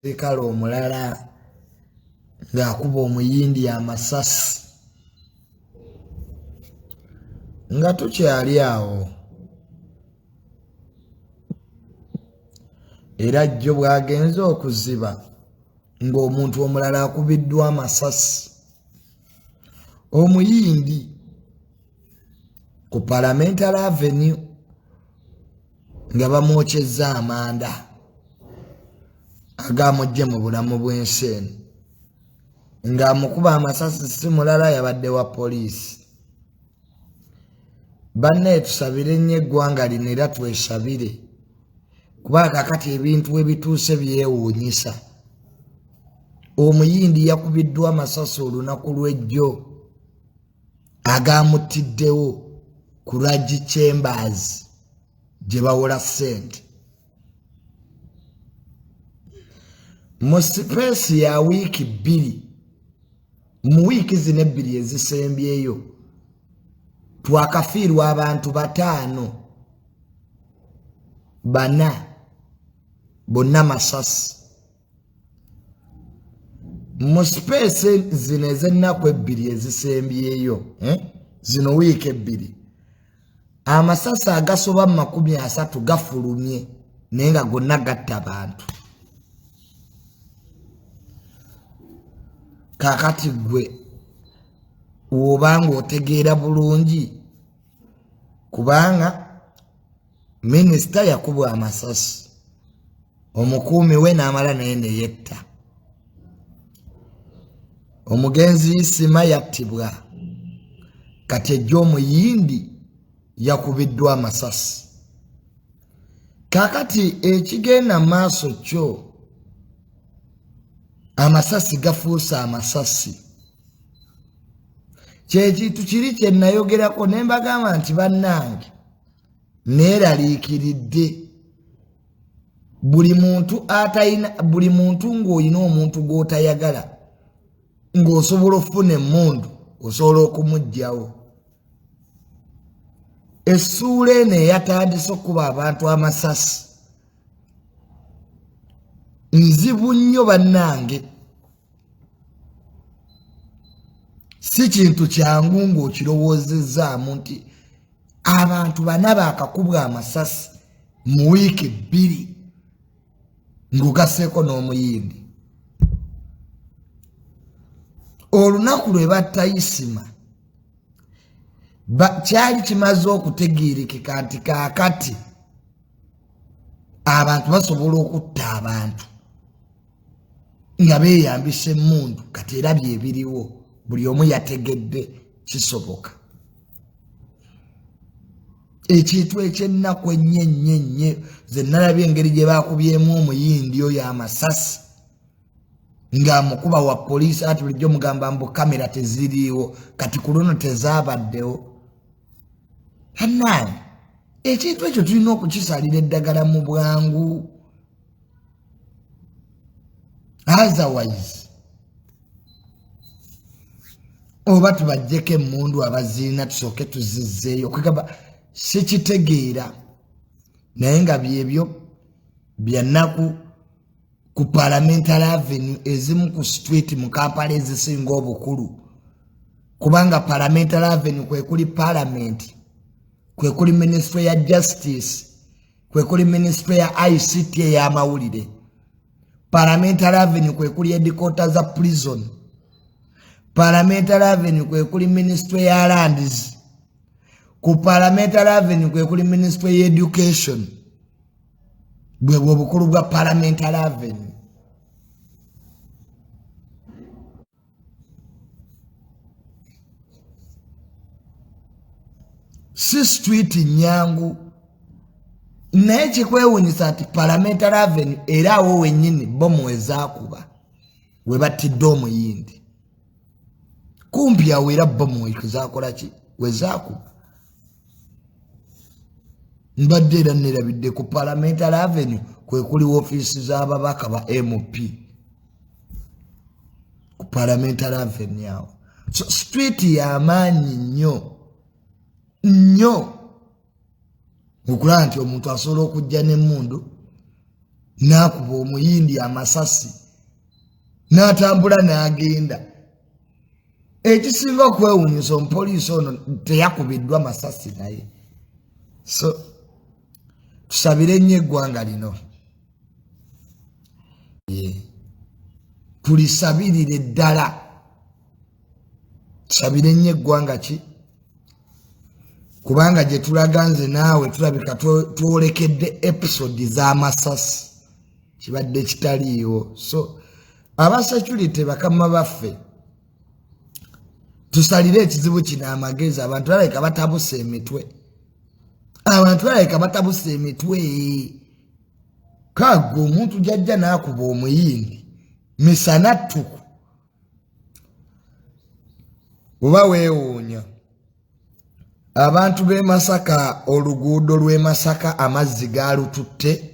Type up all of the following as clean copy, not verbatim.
Omusirikale omulala ng'akuba Omuyindi amasasi. Nga tukyali awo, era jjo bw'agenze okuziba ng'omuntu omulala akubiddwa amasasi, Omuyindi, ku Parliamentary Avenue nga bamwokyezza amanda agamujje mu bulamu bw'ensi eno, ng'amukuba amasasi si mulala, yabadde wa poliisi. Bannaye, tusabire nnyo eggwanga lino era twesabire, kuba kakati ebintu ebituuse byewuunyisa. Omuyindi yakubiddwa amasasi olunaku lw'ejjo agamuttiddewo ku Ragi Chambers gye bawola ssente. Mu space ya wiiki 2, mu wiiki zino ebbiri ezisembyeyo, twakafiirwa abantu bataano, bana bonna masasi. Mu space zino ez'ennaku ebbiri ezisembyeyo, eh? Zino wiiki 2, amasasi agasoba mu 30 gafulumye, naye nga gonna gatta bantu. Kakati gwe wobanga otegeera bulungi, kubanga minisita yakubwa amasasi, omukuumi we n'amala naye neyetta, omugenzi Isima yattibwa, kati ejja Omuyindi yakubiddwa amasasi. Kakati ekigenda maaso kyo, amasasi gafuuse amasasi. Kyekintu kiri kyenayogerako ne mbagamba nti bannange, neeraliikiridde. Buli muntu atayina, buli muntu ng'olina omuntu gw'otayagala, ng'osobola okufuna emmundu, osobola okumuggyawo. Essuula eno eyatandise okukuba abantu amasasi nzibu nnyo bannange. Si kintu kyangu ng'okirowoozezaamu nti abantu bana baakakubwa amasasi mu wiiki 2, ng'ogasseeko n'Omuyindi. Olunaku lwe batta Isima kyali kimaze okutegeerekeka nti kaakati abantu basobola okutta abantu nga beeyambisa emmundu. Kati era byebiriwo, buli omu yategedde kisoboka. Ekintu ekyennaku ennyo ennyo ennyo, ze nalabye engeri gye bakubyemu Omuyindi oyo amasasi ng'amukuba wa poliisi, ati bulijjo mugamba mbu kamera teziriiwo, kati ku luno tezaabaddewo. Annaani, ekintu ekyo tulina okukisalira eddagala mu bwangu, otherwise oba tubajjeko emmundu abaziina, tusooke tuzizzeeyo. Kwegamba sikitegeera, naye nga byebyo byannaku. Ku Parliamentary Avenue, ezimu ku street mu Kampala ezisinga obukulu, kubanga Parliamentary Avenue kwekuli Parliament, kwekuli Ministry ya Justice, kwekuli Ministry ya ICT ey'amawulire. Parliamentary Avenue kwekuli headquarter za prison. Parliamentary Avenue kwekuli Ministry ya Lands. Ku Parliamentary Avenue kwekuli Ministry ya Education. Bwebwe obukulu bwa Parliamentary Avenue. Si street nyangu, naye kikwewunyisa nti Parliamentary Avenue era awo wennyini bomu wezaakuba we battidde Omuyindi. Kumpi awo era bomu wezakola ki, wezaakuba. Mbadde era nerabidde, ku Parliamentary Avenue kwe kuli ofiisi z'ababaka ba MP, ku Parliamentary Avenue awo. So street y'amaanyi nnyo nnyo okulaba nti omuntu asobola okujja n'emmundu. N'akuba Omuyindi amasasi n'atambula n'agenda. Ekisinga okwewuunyisa, omupoliisi ono teyakubiddwa masasi naye. So tusabire nnyo eggwanga lino, tulisabirire ddala, tusabire nnyo eggwanga ki, kubanga gye tulaga nze naawe tulabika twolekedde episode z'amasasi, kibadde kitaliiwo. So aba security, bakama baffe, tusalire ekizibu kino amagezi. Abantu balabika batabuse emitwe, abantu balabika batabuse emitwe. Kagwe omuntu jajja n'akuba Omuyindi misana ttuku, oba weewuunya. Abantu b'e Masaka, oluguudo lw'e Masaka amazzi gaalututte.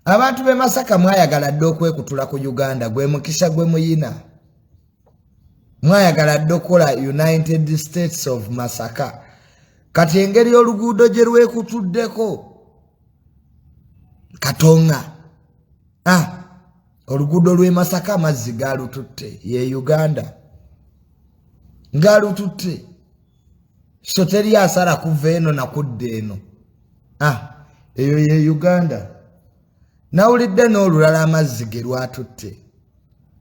Abantu b'e Masaka, mwayagala dde okwekutula ku Uganda, gwe mukisa gwe muyina. Mwayagala dde okukola United States of Masaka. Kati engeri oluguudo gye lwekutuddeko katonga, ah, oluguudo lw'e Masaka amazzi gaalututte. Ye Uganda gaalututte, so teri asala kuva eno nakudda eno. Ah, eyo ye Uganda. Nawulidde n'olulala amazzi ge lwatutte,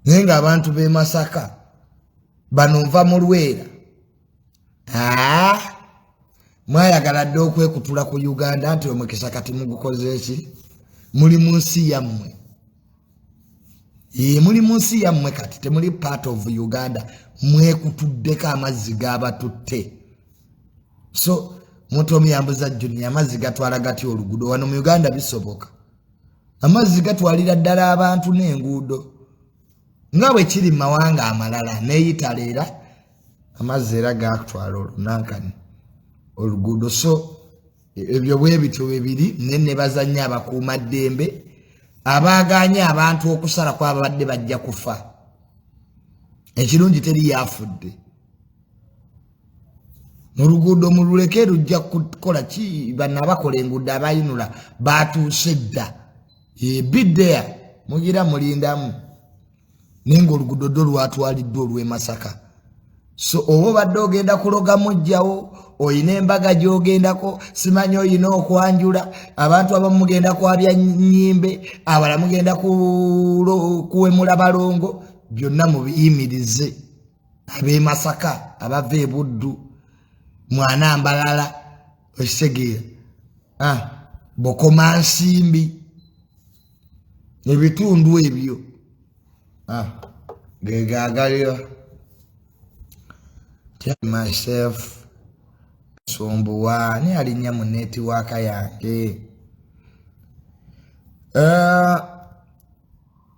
naye ng'abantu b'e Masaka bano nva mu Lwera. Aa, mwayagala dde okwekutula ku Uganda nti omukisa kati mugukoze eki? Muli mu nsi yammwe. Ye muli mu nsi yammwe kati, temuli part of Uganda. Mwekutuddeko, amazzi gabatutte. So muntu omuyambuza Junior, amazzi gatwala gatya oluguudo? Wano mu Uganda bisoboka, amazzi gatwalira ddala abantu n'enguudo nga bwe kiri mu mawanga amalala. Neyitala era amazzi era gatwala olunankani oluguudo. So ebyo bwe bityo bwe biri. Ne nebaza nnyo abakuumaddembe abaaganye abantu okusala ku ababadde bajja kufa. Ekirungi teri yafudde mu luguudo, mululeke lujja kukola ki. Bano abakola enguudo abayinula batuuse dda ebiddeya, mugira mulindamu, naye nga oluguudo ddo lwatwaliddwa olw'e Masaka. So oba obadde ogenda kuloga mujjawo, oyina embaga gy'ogendako, simanyi oyina okwanjula, abantu abamu mugenda kwabya nyimbe, abala mugenda kuwemula balongo, byonna mubiyimirize. Ab'e Masaka abava e Buddu, mwana mbalala, okitegeera, ah, Bokoma, Nsimbi, ebitundu ebyo, ah, gegagalira myself sumbuwa ni alinnya mu network yange.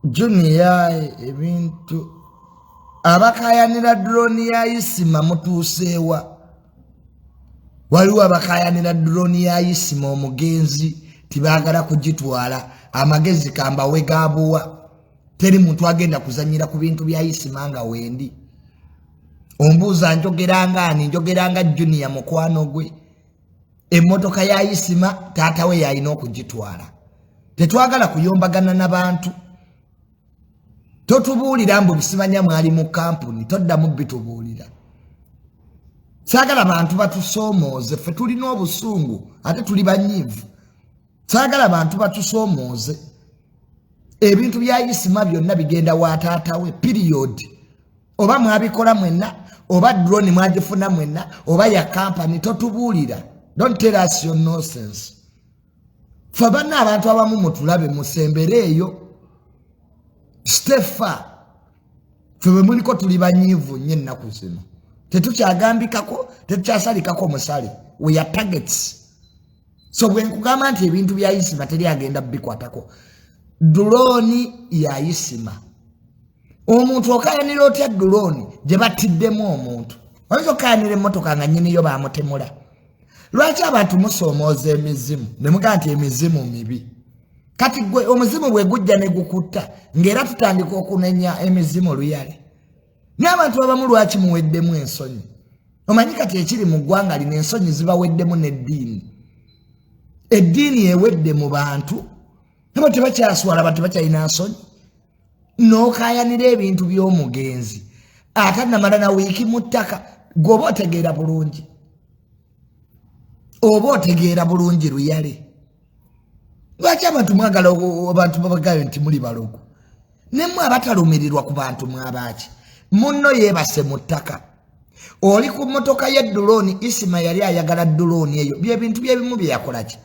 Junior, ebintu abakayanira drone ya Isima mutuuseewa? Waliwo abakayanira drone ya Isima omugenzi, tibaagala kugitwala. Amagezi kambawe gabuwa, teri muntu agenda kuzanyira ku bintu bya Isima nga wendi. Ombuuza njogeranga ani? Njogeranga Junior, mukwano gwe. Emmotoka ya Isima taata we yalina okugitwala. Tetwagala kuyombagana n'abantu. Totubuulira mbu busimanya mwali mu kampuni, toddamu bitubuulira. Saagala bantu batusoomooze. Ffe tulina obusungu ate tuli banyiivu. Saagala bantu batusoomooze. Ebintu bya Isima byonna bigenda wa taata we, period. Oba mwabikola mwenna, oba drone mwagifuna mwenna, oba ya kampani, totubuulira. Don't tell us your nonsense. Fe banna abantu abamu mutulabe, musembere eyo stefa. Fe bwe muliko tuli banyiivu nnyo ennaku zino, tetukyagambikako, tetukyasalikako musale. We are targets. So bwe nkugamba nti ebintu bya Isima teri agenda bikwatako, drone ya Isima, omuntu okayanira otya drone gye battiddemu omuntu? Oyinza okukayanira emmotoka nga nyiniyo bamutemula? Lwaki abantu musoomooza emizimu ne mugamba nti emizimu mibi? Kati gwe omuzimu bwe gujja ne gukutta, ng'era tutandika okunenya emizimu luyale. N'abantu abamu lwaki muweddemu ensonyi? Omanyi kati ekiri mu ggwanga lino, ensonyi zibaweddemu n'eddiini. Eddiini ewedde mu bantu. Nabo tebakyaswala, abantu tebakyalina nsonyi. N'okaayanira ebintu by'omugenzi ate namala na wiiki mu ttaka. Gwe oba otegeera bulungi, oba otegeera bulungi luyale. Lwaki abantu mwagala abantu babagayo nti muli balogo? Nemmwe abatalumirirwa ku bantu mwabaaki? Munno yeebase mu ttaka, oli ku mmotoka ye dulooni. Isima yali ayagala dulooni eyo, byebintu byebimu bye yakolaki,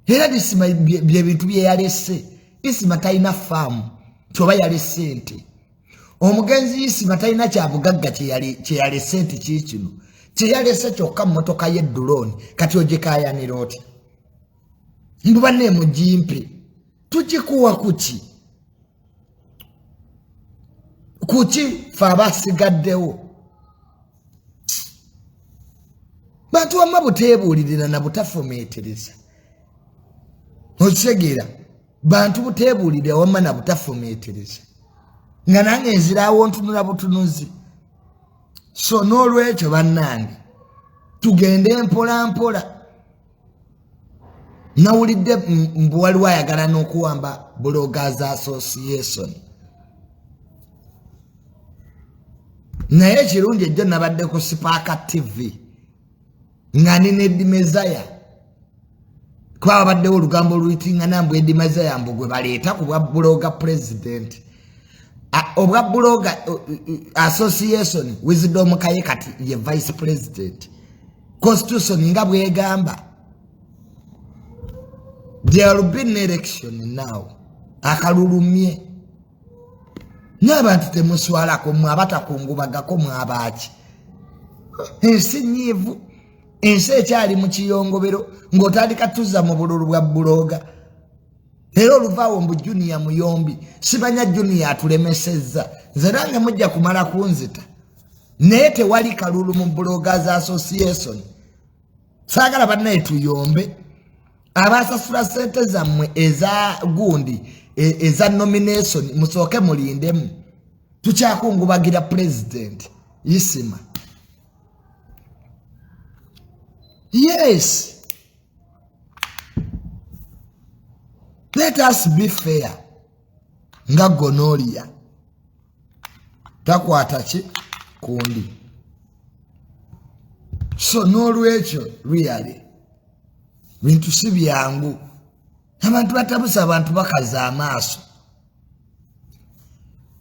era Isima byebintu bye yalese. Isima talina faamu nti oba yalese nte. Omugenzi Isima talina kyabugagga kyeyalese nti kiikino kyeyalese kyokka, mmotoka ye dulooni. Kati ogikayanira otya? Mbu banne mugimpe. Tukikuwa kuki? Kuki fe abasigaddewo? Bantu wamma buteebuulirira na butafumiitiriza. Okitegeera? Bantu buteebuulirira wamma na butafumiitiriza, nga nange nziraawo ntunula butunuzi. So n'olwekyo bannange, tugende mpola mpola. Nawulidde mbu waliwo ayagala n'okuwamba Bloggers Association, naye ekirungi ejjo nabadde ku Sipaaka TV nga nina Edimezaya, kuba babaddewo olugambo oluyitingana mbu Edimezaya mbu gwe baleeta ku bwa blogger president, obwa blogger association. Wisdom Kaye kati ye vice president. Constitution nga bwegamba, there will be an election now. Akalulumye n'abantu temuswalako mwe abatakungubagako mwabaaki? Ensi nyiivu, ensi ekyali mu kiyongobero, ng'otandika tuzza mu bululu bwa blogger. Era oluvaawo mbu Junior muyombi, sibanya Junior atulemesezza. Nze nange mujja kumala kunzita, naye tewali kalulu mu Bloggers Association. Saagala bannaye tuyombe. Abasasula sente zammwe eza gundi, eza nomination, musooke mulindemu, tukyakungubagira President Isima. Yes, let us be fair. Nga gonorrhea takwata ki kundi. So n'olwekyo really bintu si byangu. Abantu batabusa, abantu bakaza amaaso.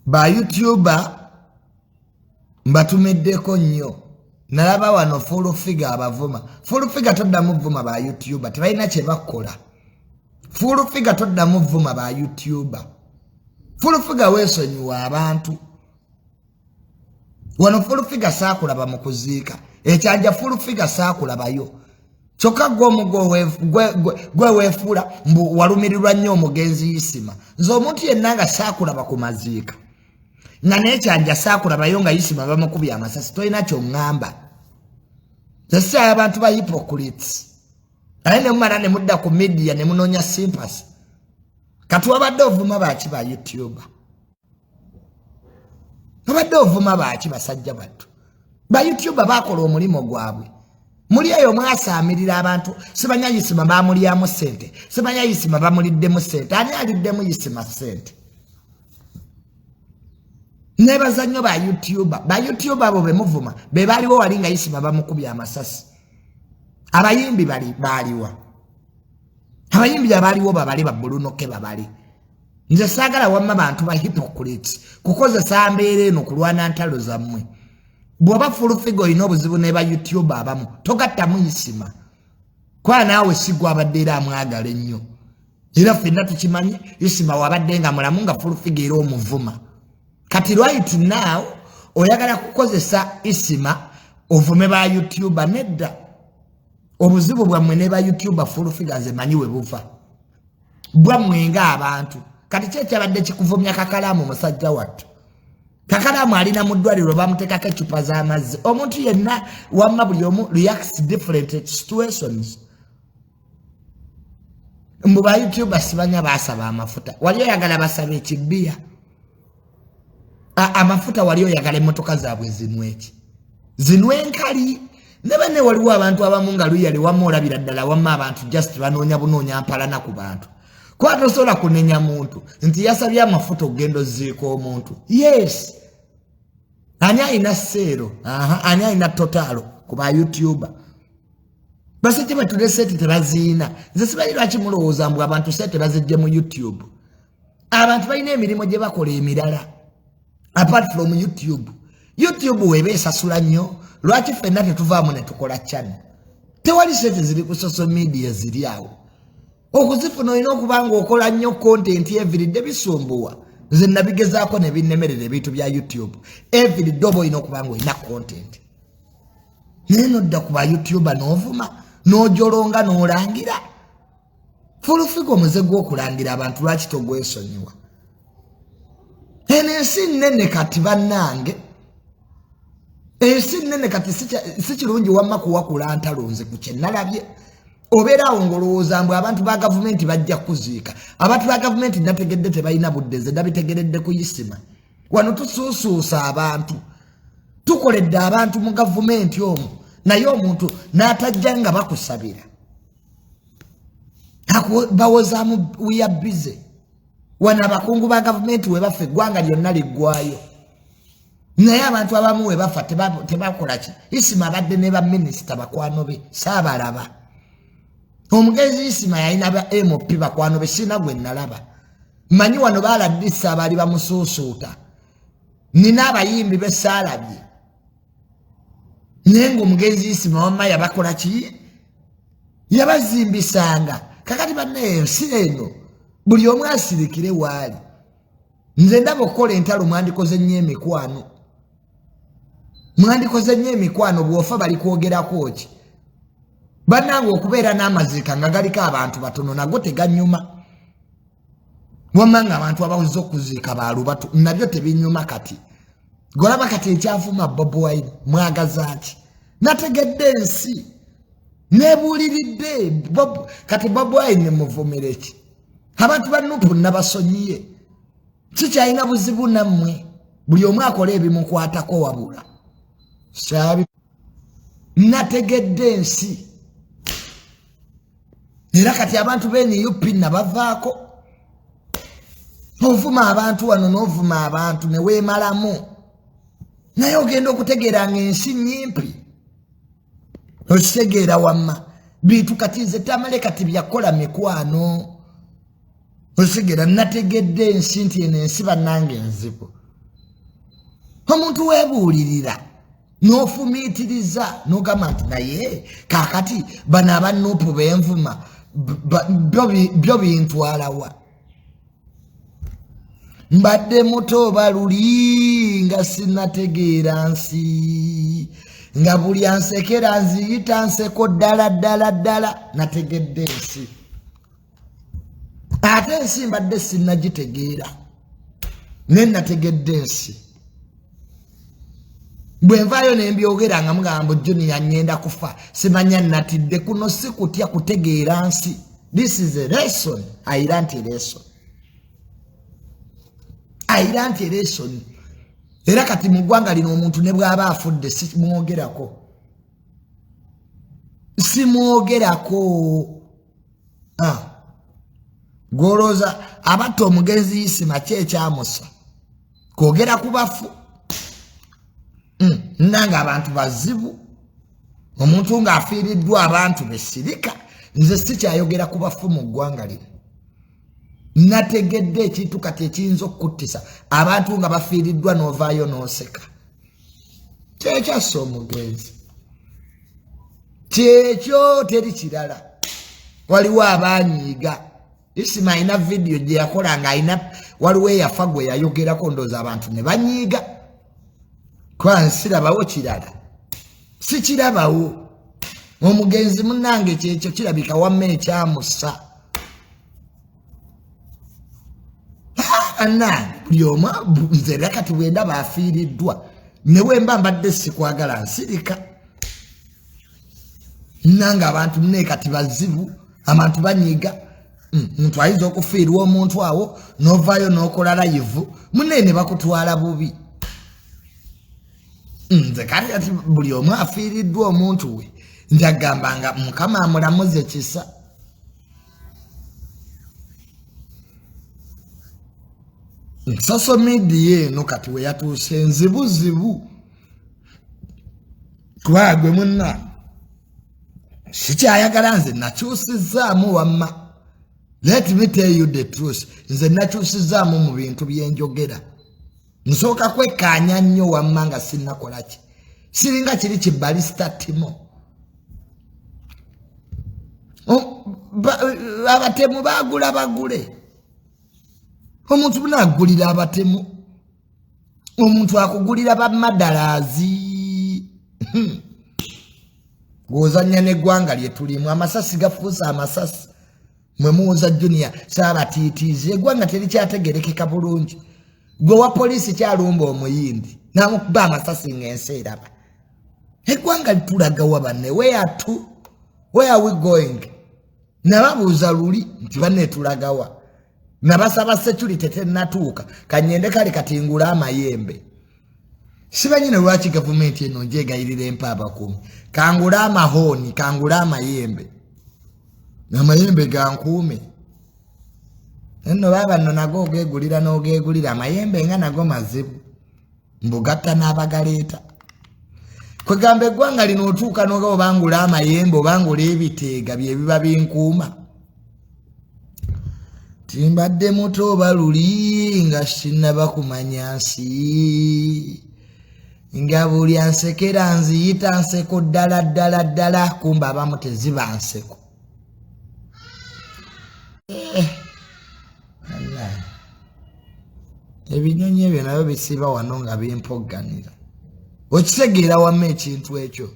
Ba YouTuber mbatumiddeko nnyo. Nalaba wano Full Figure abavuma. Full Figure, toddamu vuma ba YouTuber, tebalina kye bakola. Full Figure, toddamu vuma ba YouTuber. Full Figure, weesonyiwa abantu. Wano Full Figure saakulaba mu kuziika ekyanja. Full Figure, saakulabayo. Kyokka gwe omu gwe weefuula mbu walumirirwa nnyo omugenzi Isima. Nze omuntu yenna nga saakulaba ku maziika, nga nekyanja saakulabayo nga Isima bamukubye amasasi, tolina kyoŋŋamba. Zesikyala abantu ba hypocrites, naye nemumala ne mudda ku media ne munoonya sympathy. Kati wabadde ovuma baki ba YouTuber? Babadde ovuma baki? Basajja battu ba YouTuber bakola omulimu gwabwe. Muli eyo mwasaamirira abantu, sibanya Isima bamulyamu sente, sibanya Isima bamuliddemu sente. Ani aliddemu Isima sente? Nebaza nnyo ba YouTuber. Ba YouTuber abo bemuvuma be baliwo wali nga Isima bamukubye amasasi. Abayimbi bali baaliwa? Abayimbi abaaliwo babale, babulunoke babale. Nze saagala wamma bantu ba hypocrites kukozesa mbeera eno kulwana ntalo zammwe. Bw'oba Full Figure olina obuzibu ne ba YouTube abamu, togattamu Isima, kuba naawe si gwabadde era amwagala ennyo. Era ffenna tukimanyi, Isima wabadde nga mulamu nga Full Figure era omuvuma. Kati right now oyagala kukozesa Isima ovume ba YouTuber? Nedda. Obuzibu bwammwe ne ba YouTuber, Full Figure, nze manyi we buva, bwammwe ng'abantu. Kati ki ekyabadde kikuvumya Kakalaamu? Musajja wattu Kakalaamu alina mu ddwaliro, bamuteekako eccupa z'amazzi. Omuntu yenna wamma buli omu reacts different situations. Mbu ba YouTuber sibanya basaba amafuta. Wali oyagala basaba ekibbiya amafuta? Wali oyagala emmotoka zaabwe zinweki, zinwe enkali? Ne banne waliwo abantu abamu nga luyale wamma olabira ddala wamma abantu just banoonya bunoonya mpalana ku bantu. Kuba tosobola kunenya muntu nti yasabye amafuta okugenda oziika omuntu. Yes, ani alina seero? Ani alina totaalo ku ba YouTuber? Basajja batule sente tebaziina. Nze simanyi lwaki mulowooza mbu abantu sente bazijje mu YouTube. Abantu balina emirimu gye bakola emirala apart from YouTube. YouTube weba esasula nnyo, lwaki ffenna tetuvaamu ne tukola channel? Tewali sente ziri ku social media ziri awo. Okuzifuna olina okuba nga okola nnyo content everyday. Bisumbuwa. Nze nabigezaako ne binnemerera ebintu bya YouTube. Everyday oba olina okuba nga olina content, naye nodda ku ba YouTuber n'ovuma, n'ojolonga, n'olangira. Full Figure, omuze gw'okulangira abantu lwaki togwesonyiwa? Eno ensi nnene kati, bannange, ensi nnene kati. Si kirungi wamma kuwakula ntalo. Nze ku kyenalabye, obeera awo ng'olowooza mbu abantu ba gavumenti bajja kuziika. Abantu ba gavumenti nategedde tebalina budde. Nze nabitegeredde kuyisima wano. Tusuusuusa abantu, tukoledde abantu mu gavumenti omwo, naye omuntu n'atajja nga bakusabira, bawozaamu we are busy. Wano abakungu ba gavumenti we bafa, eggwanga lyonna liggwayo, naye abantu abamu we bafa tebakola ki. Isima abadde ne baminisita bakwano be, saabalaba. Omugenzi Isima yalina ba MP bakwano be, sina gwe nalaba. Manyi wano baladisa abaali bamusuusuuta, nina abayimbi besaalabye, naye ngaomugenzi Isima wamma yabakola ki? Yabazimbisanga. Kakati bannaye, ensi eno buli omu asirikire waali. Nze ndaba okukola entalo, mwandikoze nnyo emikwano, mwandikoze nnyo emikwano. Bw'ofa bali kwogerako ki? Bannange, okubeera n'amaziika nga galiko abantu batono nago teganyuma. Wamma nga abantu abawuza okuziika balubatu nabyo tebinyuma. Kati golaba kati ekyavuma Bobi Wine mwagaza ki? Nategedde ensi, nebuuliridde. Kati Bobi Wine muvumire ki? Abantu ba NUP nabasonyiye, kikyalina buzibu nammwe. Buli omu akola ebimukwatako. Wabula sabi nategedde ensi, era kati abantu be NUP nabavaako. Ovuma abantu wano n'ovuma abantu ne weemalamu, naye ogenda okutegeera nga ensi nyimpi. Okitegeera wamma bintu kati nze tamale kati byakola mikwano. Okitegeera, nategedde ensi nti eno ensi bannange enzibu. Omuntu weebuulirira n'ofumiitiriza n'ogamba nti naye kaakati bano aba NUP benvuma byo bintwalawa? Mbadde muto oba luli nga sinategeera nsi, nga buli ansekera nziyita nseko. Ddala ddala ddala nategedde ensi, ate ensi mbadde sinnagitegeera, naye nategedde ensi. Bwe nvaayo nembyogera nga mugamba Junior ngenda kufa, simanya natidde. Kuno si kutya, kutegeera nsi. This is a lesson. I learnt a lesson, I learnt a lesson. Era kati mu ggwanga lino omuntu ne bw'aba afudde simwogerako, simwogerako. Ah. Gwolowooza abatta omugenzi Isima ki ekyamusa kwogera ku bafu? Nange abantu bazibu. Omuntu ng'afiiriddwa abantu besirika. Nze sikyayogera ku bafu mu ggwanga lino. Nategedde ekintu kati ekiyinza okukuttisa, abantu nga bafiiriddwa n'ovaayo n'oseka. Kyekyassa omugenzi kyekyo, teri kirala. Waliwo abanyiiga. Isima alina vidiyo gye yakola nga alina, waliwo eyafa gwe yayogerako, ndooza abantu ne banyiiga. Kuba nsirabawo kirala, sikirabawo. Omugenzi munnange kyekyo kirabika wamma ekyamussa. Bannange, buli omu, nze era kati bwendaba afiiriddwa, ne bwemba mbadde sikwagala, nsirika. Nange abantu mune kati bazibu, abantu banyiga. Muntu ayinza okufiirwa omuntu awo n'ovaayo n'okola live, mune ne bakutwala bubi. Nze kati ati buli omu afiiriddwa omuntu we, njagamba nga Mukama amulamuze kisa. Social media eno kati we yatuuse nzibuzibu, kubanga gwe munna sikyayagala. Nze nakyusizaamu wamma, let me tell you the truth, nze nakyusizaamu mu bintu byenjogera. Nsooka kwekkaanya nnyo wamma nga sinnakola ki, siringa kiri kibalista timo. Abatemu bagula bagule, omuntu bunagulira abatemu, omuntu akugulira bamadalaazi. Ng'ozannya n'eggwanga lye tulimu, amasasi gafuuse amasasi. Mwe muwuza Junior saabatiitiizi, eggwanga terikyategerekeka bulungi. Gwe wa poliisi kyalumba Omuyindi n'amukuba amasasi ng'ensi eraba. Eggwanga litulagawa banne? Where to, where are we going? Nababuuza luli nti banne tulagawa? Nabasaba security tennatuuka, kanyende kale katingula amayembe. Sibanyine lwaki gavumenti eno njegayirira empa abakuumi, kangule amahooni, kangule amayembe, amayembe gankuume. Nno baaba nno nago ogeegulira n'ogeegulira amayembe nga nago mazibu, mbugatta n'abagaleeta. Kwegamba eggwanga lino otuuka noga obangula amayembe, obangula ebiteega bye biba binkuuma. Timbadde muto oba luli nga sinnaba kumanya nsi, nga buli ansekera nziyita nseko ddala ddala ddala, kumba abamu teziba nseko. Eh, ebinyonyi ebyo nabyo bisiba wano nga bimpogganira. Okitegeera wamma ekintu ekyo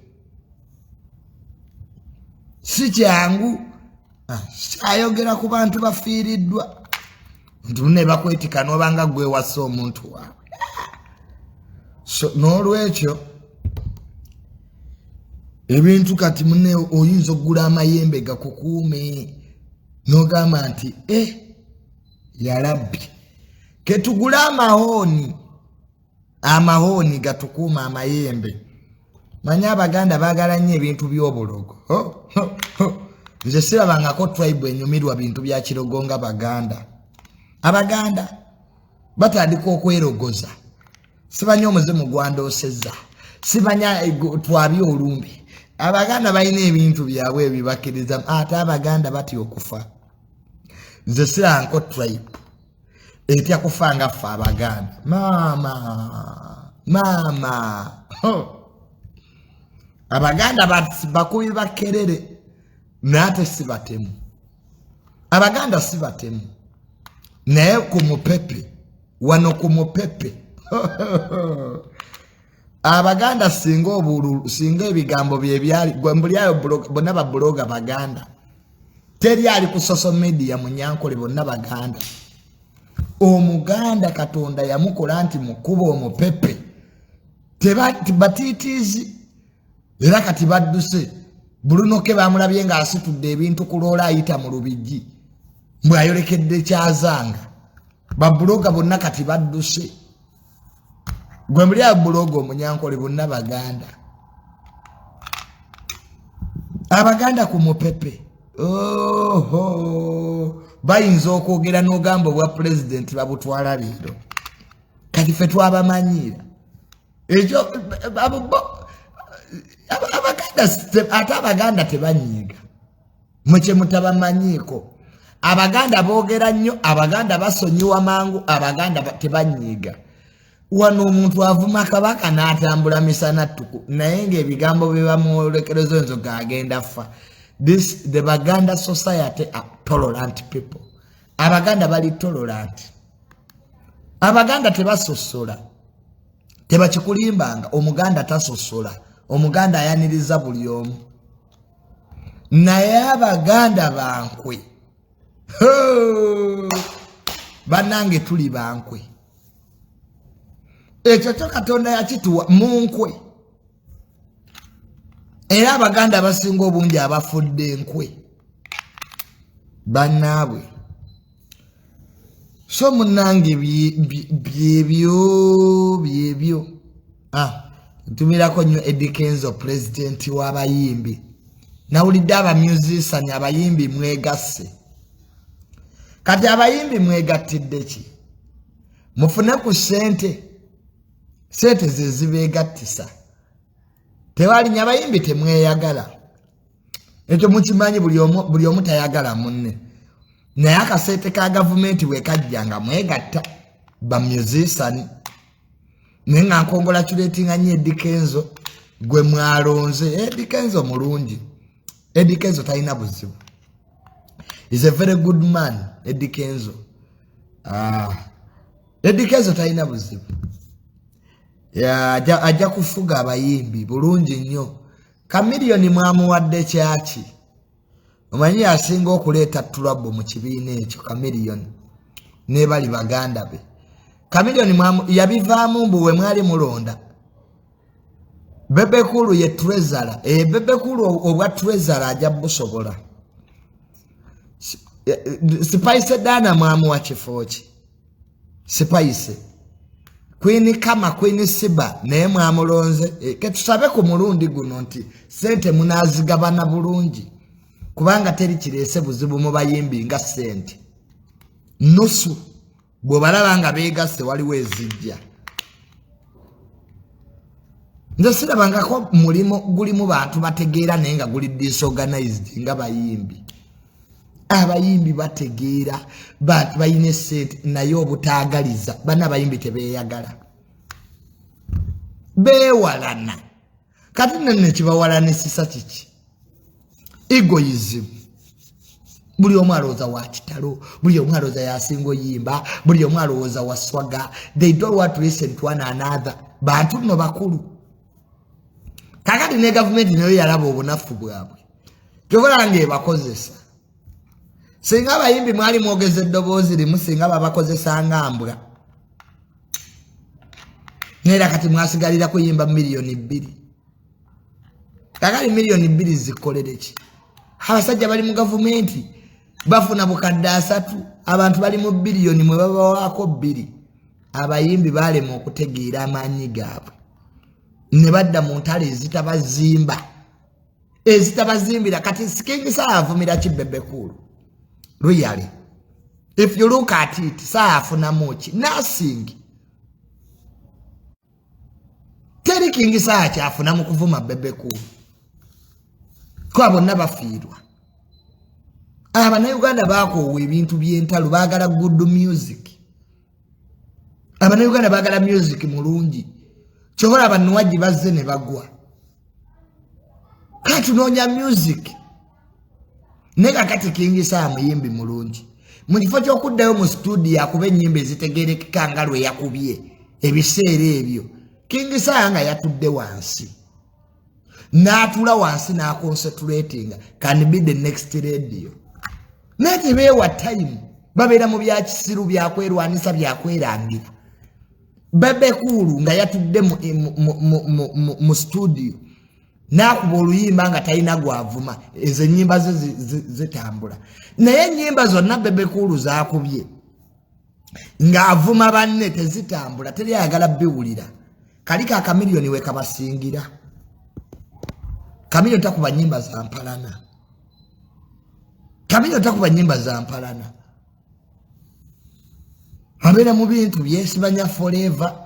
si kyangu. Ah, ayogera ku bantu bafiiriddwa nti mune bakwetika nobanga gwewasa omuntu waabwe. So n'olwekyo ebintu kati mune oyinza okugula amayembe gakukuume n'ogamba nti e yalabbi, ketugule amahooni, amahooni gatukuuma amayembe. Manye Abaganda baagala nnyo ebintu by'obulogo. Nze sirabangako tribe enyumirwa bintu bya kirogo nga Baganda. Abaganda batandika okwerogoza, sibanya omuzimu gwandoosezza, sibanya twabye olumbe. Abaganda balina ebintu byabwe ebibakkiriza, ate Abaganda batya okufa. Nze sirabangako tribe etya kufa nga ffe Abaganda. Maama maama, Abaganda bakubi bakerere, naye ate si batemu. Abaganda si batemu, naye ku mupepe wano, ku mupepe Abaganda singa obululu, singa ebigambo byebyali mbulyayo bonna babuloga Baganda. Teri ali ku social media Munyankole, bonna Baganda. Omuganda Katonda yamukola nti mukuba omupepe batiitiizi, era kati badduse. Bulunoke bamulabye ng'asitudde ebintu ku loola ayita mu Lubigi, mbwe ayolekedde Kyazanga. Babuloga bonna kati badduse. Gwe muli abuloga Omunyankole, bonna Baganda. Abaganda ku mupepe oho bayinza okwogera n'ogamba obwa pulezidenti babutwala leero. Kati ffe twabamanyiira ekyo. Abaganda ate Abaganda tebanyiiga, mukye mutabamanyiiko. Abaganda boogera nnyo, Abaganda basonyiwa mangu, Abaganda tebanyiiga. Wano omuntu avuma Kabaka n'atambula misana ttuku, naye ng'ebigambo bye bamwolekereza enzoga agenda fa. This the Baganda society are tolerant people. Abaganda bali tolerant, Abaganda tebasosola, tebakikulimbanga. Omuganda tasosola, Omuganda ayaniriza buli omu, naye Abaganda bankwe. Bannange, tuli bankwe, ekyo kyo Katonda yakituwa mu nkwe. Era Abaganda abasinga obungi abafudde enkwe bannaabwe. So munange, byebyo byebyo. Ah, ntumirako nnyo Eddy Kenzo, pulezidenti w'abayimbi. Nawulidde abamusician, abayimbi mwegasse. Kati abayimbi mwegattidde ki? Mufune ku ssente, sente ze zibeegattisa. Tewalinya abayimbi temweyagala, ekyo mukimanyi. Buli omu tayagala munne, naye akasente ka gavumenti bwe kajja nga mwegatta ba musician. Naye nga ncongratulatinga nnyo Eddy Kenzo gwe mwalonze. Eddy Kenzo mulungi, Eddy Kenzo talina buzibu, is a very good man. Eddy Kenzo, ah, Eddy Kenzo talina buzibu, ajja kufuga abayimbi bulungi nnyo. Chameleone mwamuwadde kyaki? Omanyi asinga okuleeta trouble mu kibiina ekyo, Chameleone nebali baganda be. Chameleone yabivaamu mbu we mwali mulonda Bebe Cool ye treasurer. E, Bebe Cool obwa treasurer ajja busobola. Spice Diana mwamuwa kifo ki? Spice, Queen Kama, Queen Sheebah naye mwamulonze. E, ketusabe ku mulundi guno nti sente munazigabana bulungi, kubanga teri kireese buzibu mu bayimbi nga sente nusu. Bwe balaba nga beegasse, waliwo ezijja. Nze sirabangako mulimu gulimu bantu bategeera naye nga guli disorganized nga bayimbi. Abayimbi bategeera, bantu balina esente, naye obutaagaliza. Bana abayimbi tebeeyagala, beewalana. Kati nno nekibawalanisisa kiki? Egoism. Buli omu alowooza wa kitalo, buli omu alowooza yasinga oyimba, buli omu alowooza wa swagger. They don't want to listen to one another. Bantu nno bakulu. Kakati ne gavumenti nayo yalaba obunafu bwabwe, kyobola nga ebakozesa. Singa abayimbi mwali mwogeza eddoboozi limu, singa babakozesa nga mbwa. Neera kati mwasigalira kuyimba 2 miliyoni. Kakati 2 miliyoni zikolere ki? Abasajja bali mu gavumenti bafuna 300,000, abantu bali mu biliyoni mwe babawaako bbiri. Abayimbi balema okutegeera amaanyi gaabwe ne badda mu ntalo ezitabazimba, ezitabazimbira. Kati King Saha avumira ki Bebe Cool? Really, if you look at it, Saha afunamu ki? Nothing. Teri King Saha kyafuna mu kuvuma Bebe Cool, kuba bonna bafiirwa. Abannayuganda bakoowa ebintu by'entalo, baagala good music. Abannayuganda baagala music mulungi. Kyobola abanuwagi bazze ne bagwa. Katunoonya music. Naye kakati King Saha muyimbi mulungi, mu kifo ky'okuddayo mu studio akuba ennyimba ezitegerekeka nga lwe yakubye ebiseera ebyo, King Saha nga yatudde wansi, n'atula wansi n'aconcentratinga, can be the next Radio. Naye tebeewa time, babeera mu byakisiru, byakwerwanisa, byakwerangira. Bebe Cool nga yatudde mu studio n'akuba oluyimba nga talina gwavuma, ezo ennyimba ze zitambula. Naye ennyimba zonna Bebe Cool zakubye ng'avuma banne tezitambula, teri ayagala biwulira. Kaliko akamiliyoni we kabasingira. Chameleone takuba nyimba za mpalana, Chameleone takuba nyimba za mpalana, abeera mu bintu byesibanya forever.